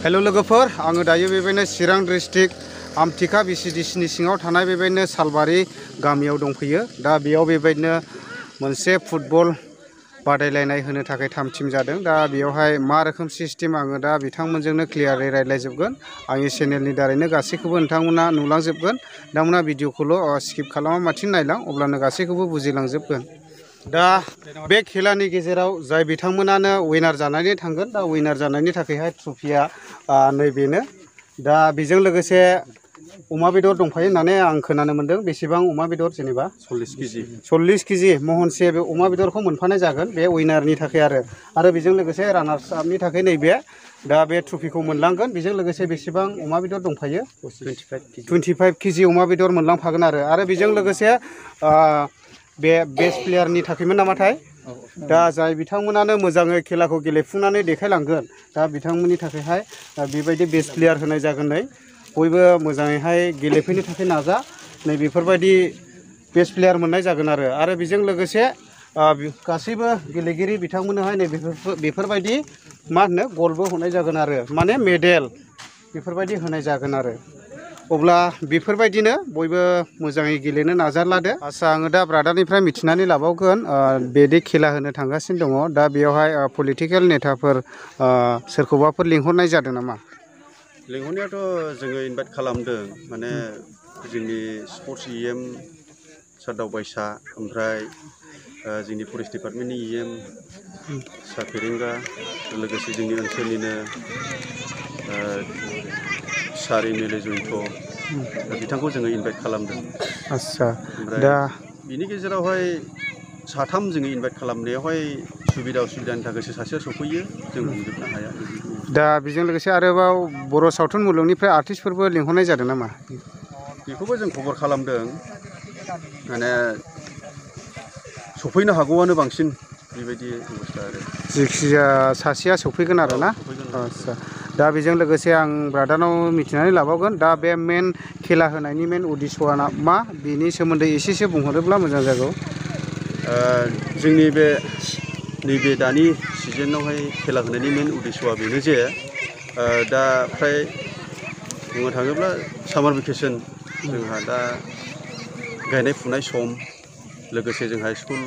Hello लोगोफोर आङो दायो बेबायदिनो चिरां डिस्ट्रिक्ट आमथिखा बिसिडिसिनि सिङाव थानाय बेबायदिनो सालबारि गामियाव दंफैयो। दा बेयाव बेबायदिनो मोनसे फुटबल बादायलायनाय होनो थाखाय थाम थिम जादों। दा बेयावहाय मा रोखोम सिस्टेम आङो दा बिथांमोनजोंनो क्लियारै रायज्लायजोबगोन। आंनि चेनेलनि दारैनो गासैखौबो नोंथांमोना नुलांजोबगोन। नोंथांमोना भिडिअखौल' स्किप खालामालासिनो नायलां, अब्लानो गासैखौबो बुजिलांजोबगोन। दा बे खेलानि गेजेराव जाय बिथांमोनानो विनार जानानै थांगोन, दा विनार जानायनि थाखायहाय ट्रफिया नैबेनो। दा बेजों लोगोसे अमा बेदर दंफायो होननानै आं खोनानो मोन्दों। बेसेबां अमा बेदर जेनेबा 40 केजि महनसे बे अमा बेदरखौ मोनफानाय जागोन बे विनारनि थाखाय। आरो बेजों लोगोसे रानार्स आपनि थाखाय नैबे दा बे ट्रफिखौ मोनलांगोन। बेजों लोगोसे बेसेबां अमा बेदर दंफायो 25 केजि अमा बेदर मोनलांफागोन। आरो बेजों लोगोसे बे बेस्ट प्लेयारनि थाखायमोन नामाथाय, दा जाय बिथांमोनानो मोजाङै खेलाखौ गेलेफुंनानै देखायलांगोन, दा बिथांमोननि थाखायहाय बेबायदि बेस्ट प्लेयार होनाय जागोन। नै बयबो मोजाङैहाय गेलेफैनो थाखाय नाजा, नै बेफोरबायदि बेस्ट प्लेयार मोननाय जागोन। आरो बेजों लोगोसे गासैबो गेलेगिरि बिथांमोननोहाय नै बेफोरबायदि मा होनो गलबो हरनाय जागोन, आरो माने मेडेल बेफोरबायदि होनाय जागोन। अब्ला बेफोरबायदिनो बयबो मोजाङै गेलेनो नाजालादो। आच्चा, आङो दा ब्रादारनिफ्राय मिथिनानै लाबावगोन बेदि खेला होनो थांगासिनो दङ। दा बेयावहाय पलिटिकेल नेताफोर सोरखौबाफोर लिंहरनाय जादों नामा? लिंहरनायाथ' जोङो इनभाइट खालामदों, माने जोंनि स्पर्ट्स EM सार दावबायसा, ओमफ्राय जोंनि फरेस्ट डिपार्टमेन्टनि EM सार फेरेंगा, लोगोसे जोंनि ओनसोलनिनो सार MLA जयन्त, बिथांखौ जोङो इनभाइट खालामदों। आच्चा, ओमफ्राय दा बिनि गेजेरावहाय साथाम जोङो इनभाइट खालामनायावहाय सुबिदा उसुबिदानि थाखायसो सासेया सफैयो, जों बुंजोबनो हाया। दा बेजों लोगोसे आरोबाव बर' सावथुन मुलुगनिफ्राय आर्टिस्टफोरबो लिंहरनाय जादों नामा? बेखौबो जों खबर खालामदों, माने सफैनो हागौआनो बांसिन बेबायदि अबस्था। जायखिजाया सासेया सफैगोन आरो ना? आच्चा, दा बेजों लोगोसे आं ब्रादारनाव मिथिनानै लाबावगोन, दा बे मेन खेला होनायनि मेन उद्देश्यआ मा, बेनि सोमोन्दै एसेसो बुंहरोब्ला मोजां जागौ। जोंनि बे नैबे दानि सिजोनावहाय खेला होनायनि मेन उद्देश्यआ बेनो जे दा फ्राय बुंनो थाङोब्ला सामार भेकेसन, जोंहा दा गायनाय फुनाय सम, लोगोसे जोंहा स्कुल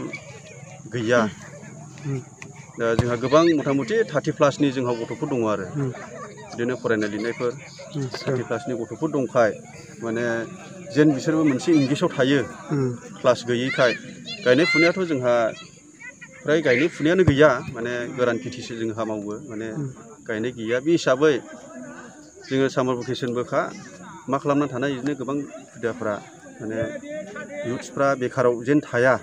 गैया। दा जोंहा गोबां मथा मथि 30+ जोंहा गथ'फोर दङ, आरो बिदिनो फरायनाय लिरनायफोर 30+ गथ'फोर दंखाय, माने जेन बिसोरबो मोनसे इंगेजआव थायो क्लास गैयैखाय। गायनाय फुनायाथ' जोंहा फ्राय गायनाय फुनायानो गैया, माने गोरान खेथिसो जोंहा मावो, माने गायनाय गैया। बे हिसाबै जोङो सामार भेकेसनबोखा, मा खालामना थानाय बिदिनो गोबां खुदियाफ्रा, माने इयुथ्सफ्रा बेखाराव जेन थाया,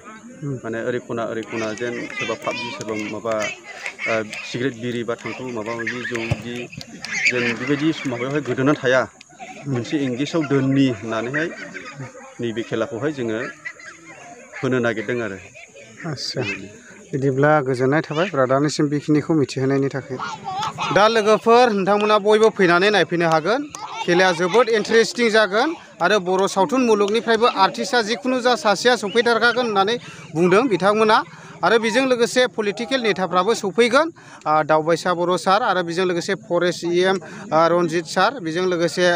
माने ओरै खना जेन सोरबा पाबजि, सोरबा माबा सिगारेट बिरि बा थांखु माबा माबि जौ बिदि जेन बेबायदि माबायावहाय गोदोना थाया, मोनसे इंगेजआव दोननि होननानैहाय नैबे खेलाखौहाय जोङो होनो नागिरदों। आच्चा, बिदिब्ला गोजोननाय थाबाय ब्रादारनिसिम बेखिनिखौ मिथिहोनायनि थाखाय। दा लोगोफोर, नोंथांमोना बयबो फैनानै नायफैनो हागोन। खेलाया जोबोद इन्टारेस्टिं जागोन, आरो बर' सावथुन मुलुगनिफ्रायबो आर्टिस्टआ जिखुनु जा सासेया सफैथारखागोन होननानै बुंदों बिथांमोना। आरो बेजों लोगोसे पलिटिकेल नेताफ्राबो सफैगोन, दावबायसा बर' सार, आरो बेजों लोगोसे फरेस्ट EM रनजित सार, बेजों लोगोसे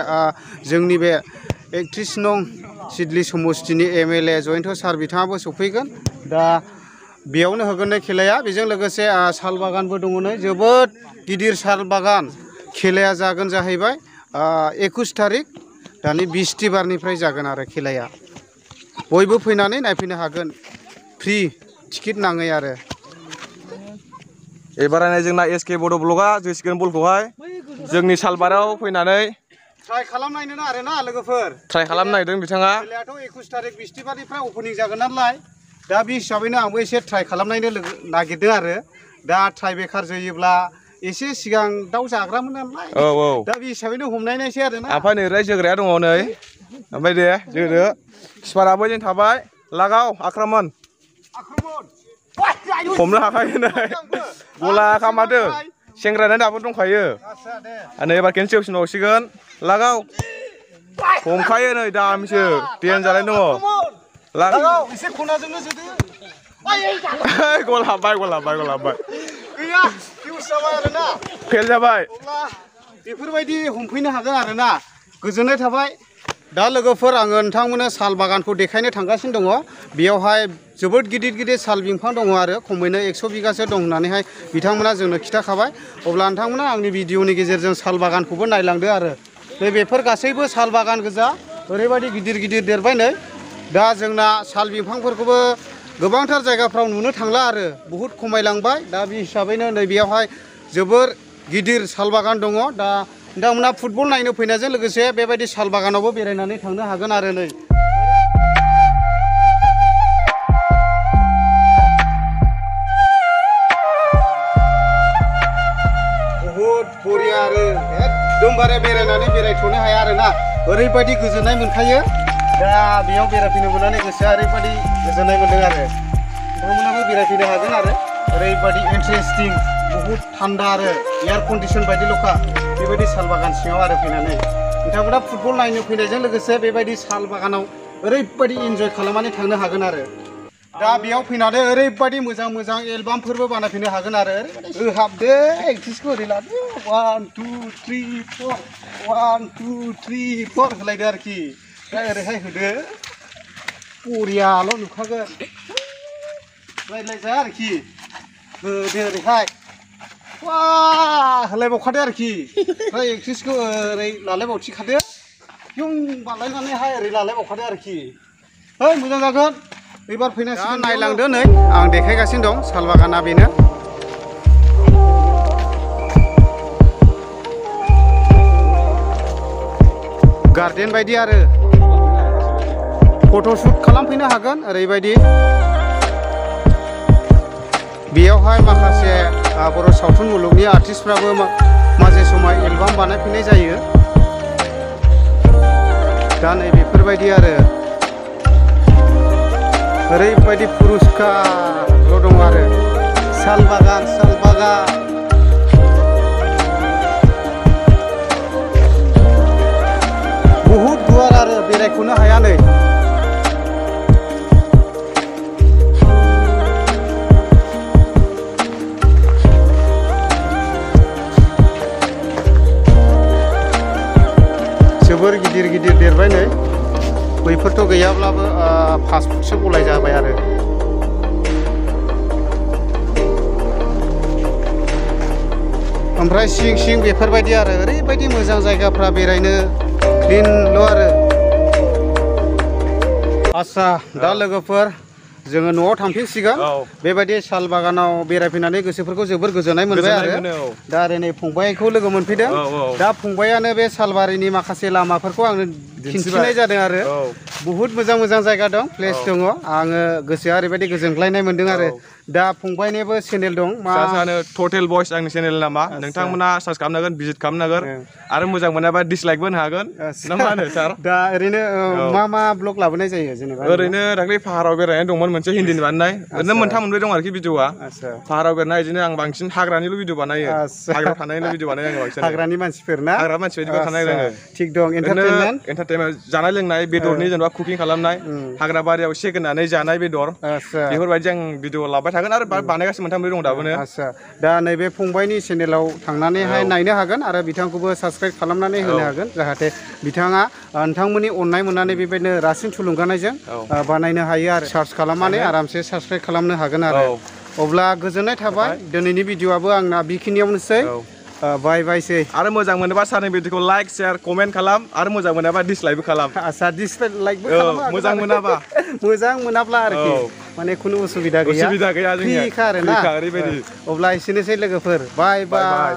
जोंनि बे 31 नं सिडली समस्तिनि MLA जयन्त सार, बिथाङाबो सफैगोन। दा बेयावनो होगोन नै खेलाया। बेजों लोगोसे साल बागानबो दङ, नै जोबोद गिदिर साल बागान। खेलाया जागोन जाहैबाय 21 थारिख, दानि बिस्तिबारनिफ्राय जागोन आरो खेलाया। बयबो फैनानै नायफैनो हागोन, फ्रि, टिकेट नाङै। आरो एबारानो जोंना SK बड' ब्लगआ जोसिगोन बलखौहाय जोंनि सालबारियाव फैनानै ट्राइ खालामनायनो आरोना लोगोफोर, ट्राइ खालामनो नागिरदों बिथाङा। खेलायाथ' 21 थारिख बिस्तिबारनिफ्राय अपेनिं जागोन नालाय, दा बे हिसाबैनो आंबो एसे ट्राइ खालामनायनो नागिरदों। आरो दा ट्राइ बेकार जोयोब्ला एसे सिगां दाउ जाग्रामोन नालाय, दा बे हिसाबैनो हमनायनायसै आरो ना। ओमफ्राय नै राय जोग्राया दङ, नै ओमफ्राय दे जोदो। किपाराबो जों थाबाय, लागाव आक्रमन, हमनो हाखायो नै, गला खामादो, सेंग्रायानो दाबो दंखायो। नै एबार केन्सेल होफिनबावसिगोन, लागाव, हमखायो नै दामिसो, देनजारैनो दङ। लागाव, एसे खनाजोंनो जोदो। गल हाबबाय। गैया, फिउस जाबाय आरोना। फेल जाबाय। बेफोरबायदि हमफैनो हागोन आरोना गोजोननाय थाबाय दा लोगोफोर आङो नोंथांमोननो साल बागानखौ देखायनो थांगासिनो दङ बेयावहाय जोबोद गिदिर गिदिर साल बिफां दङ आरो खमैनो 100 बिगासो दं होननानैहाय बिथांमोना जोंनो खिथाखाबाय अब्ला नोंथांमोना आंनि भिडिअनि गेजेरजों साल बागानखौबो नायलांदो आरो बेफोर गासैबो साल बागान गोजा ओरैबायदि गिदिर गिदिर देरबाय नै दा जोंना साल बिफांफोरखौबो गोबांथार जायगाफ्राव नुनो थांला आरो बहुद खमायलांबाय दा बे हिसाबैनो नै बेयावहाय जोबोर गिदिर साल बागान दङ दा नोंथांमोना फुटबल नायनो फैनायजों लोगोसे बेबायदि साल बागानावबो बेरायनानै थांनो हागोन आरो नै बहुद बरिया आरो एकदमबारे बेरायनानै बेरायथ'नो हाया आरोना ओरैबायदि गोजोननाय मोनखायो दा बेयाव बेरायफैनो मोननानै गोसोआ ओरैबायदि गोजोननाय मोनदों आरो नोंथांमोनाबो बेरायफैनो हागोन आरो ओरैबायदि इन्टारेस्टिं बहुद थान्दा आरो एयार कन्डिसन बायदिल'खा बेबायदि साल बागान सिङाव आरो फैनानै नोंथांमोना फुटबल नायनो फैनायजों लोगोसे बेबायदि साल बागानाव ओरैबायदि इन्जय खालामनानै थांनो हागोन आरो दा बेयाव फैनानै ओरैबायदि मोजां मोजां एलबामफोरबो बानायफैनो हागोन आरो हाबदो एक्ट्रिसखौ ओरै लादो 1 2 3 4 1 2 3 4 होलायदो आरोखि दा ओरैहाय होदो बरियाल' नुखागोन रायज्लायजा आरोखि होदो ओरैहाय वा होलायबावखादो आरोखि ओमफ्राय एक्ट्रिसखौ ओरै लालायबावथिखादो युं बारलायनानैहाय ओरै लालायबावखादो आरोखि है मोजां जागोन एबार फैनांसिगोन नायलांदो नै आं देखायगासिनो दं साल बागाना बेनो गार्डेन बायदि आरो फट'शुट खालामफैनो हागोन ओरैबायदि बेयावहाय माखासे बर' सावथुन मुलुगनि आर्टिस्टफ्राबो माजे समाय एलबाम बानायफैनाय जायो दा नै बेफोरबायदि आरो ओरैबायदि पुरस्कारल' दं आरो साल बागान बहुद गुवार आरो बेरायख'नो हाया नै जोबोर गिदिर गिदिर देरबाय नै बैफोरथ' गैयाब्लाबो 5 फुटसो बलाय जाबाय आरो ओमफ्राय सिं सिं बेफोरबायदि आरो ओरैबायदि मोजां जायगाफ्रा बेरायनो क्लिनल' आरो आच्छा दा लोगोफोर जोङो न'आव थांफिनसिगोन बेबायदि साल बागानाव बेरायफैनानै गोसोफोरखौ जोबोर गोजोननाय मोनबाय आरो दा ओरै नै फंबायखौ लोगो मोनफैदों दा फंबायानो बे सालबारिनि माखासे लामाफोरखौ आंनो खिन्थिनाय जादों आरो बहुद मोजां मोजां जायगा दं प्लेस दङ आङो गोसोआ ओरैबायदि गोजोनग्लायनाय मोनदों आरो दा फंबायनिबो चेनेल दं मा टटेल बयस आंनि चेनेल नामा नोंथांमोना सार्च खालामनो हागोन भिजिट खालामनो हागोन आरो मोजां मोनाबा डिसलाइकबो होनो हागोन ना मा होनो सार दा ओरैनो मा ब्लग लाबोनाय जायो जेनेबा ओरैनो दाख्लै पाहाराव बेरायनाय दंमोन मोनसे हिन्दीनि बानायनाय ओरैनो मोनथाम मोनब्रै दं आरोखि भिडिअआ पाहाराव बेरायनाय बिदिनो आं बांसिन हाग्रानिल' भिडिअ बानायो हाग्रायाव थानायनिल' भिडिअ बानायो आङो बांसिन हाग्रानि मानसिफोर ना हाग्रा मानसिफोर थानाय आङो थिग दं एन्टारटेनमेन्ट जानाय लोंनाय बेदरनि जेनेबा कुकिं खालामनाय हाग्रा बारियाव सेक होनानै जानाय बेदर बेफोरबायदि आं भिडिअ लाबाय थागोन आरो बानायगासिनो मोनथाम मोनब्रै दं दाबोनो दा नैबे फंबायनि चेनेलाव थांनानैहाय नायनो हागोन आरो बिथांखौबो साबस्क्राइब खालामनानै होनो हागोन जाहाथे बिथाङा नोंथांमोननि अननाय मोननानै बेबायदिनो रासिन थुलुंगानायजों बानायनो हायो आरो सार्च खालामनानै आरामसे साबस्क्राइब खालामनो हागोन आरो अब्ला गोजोननाय थाबाय दिनैनि भिडिअआबो आंना बेखिनियावनोसै बाय बायसै आरो मोजां मोनोबा सारनि भिडिअखौ लाइक शेयार कमेन्ट खालाम आरो मोजां मोनाबा डिसलाइकबो खालाम आच्छा डिसलाइकबो खालाम मोजां मोनाबा मोजां मोनाब्ला आरोखि माने खुनु उसुबिदा गैया जोंनिया आरोना अब्ला एसेनोसै लोगोफोर बाय बाय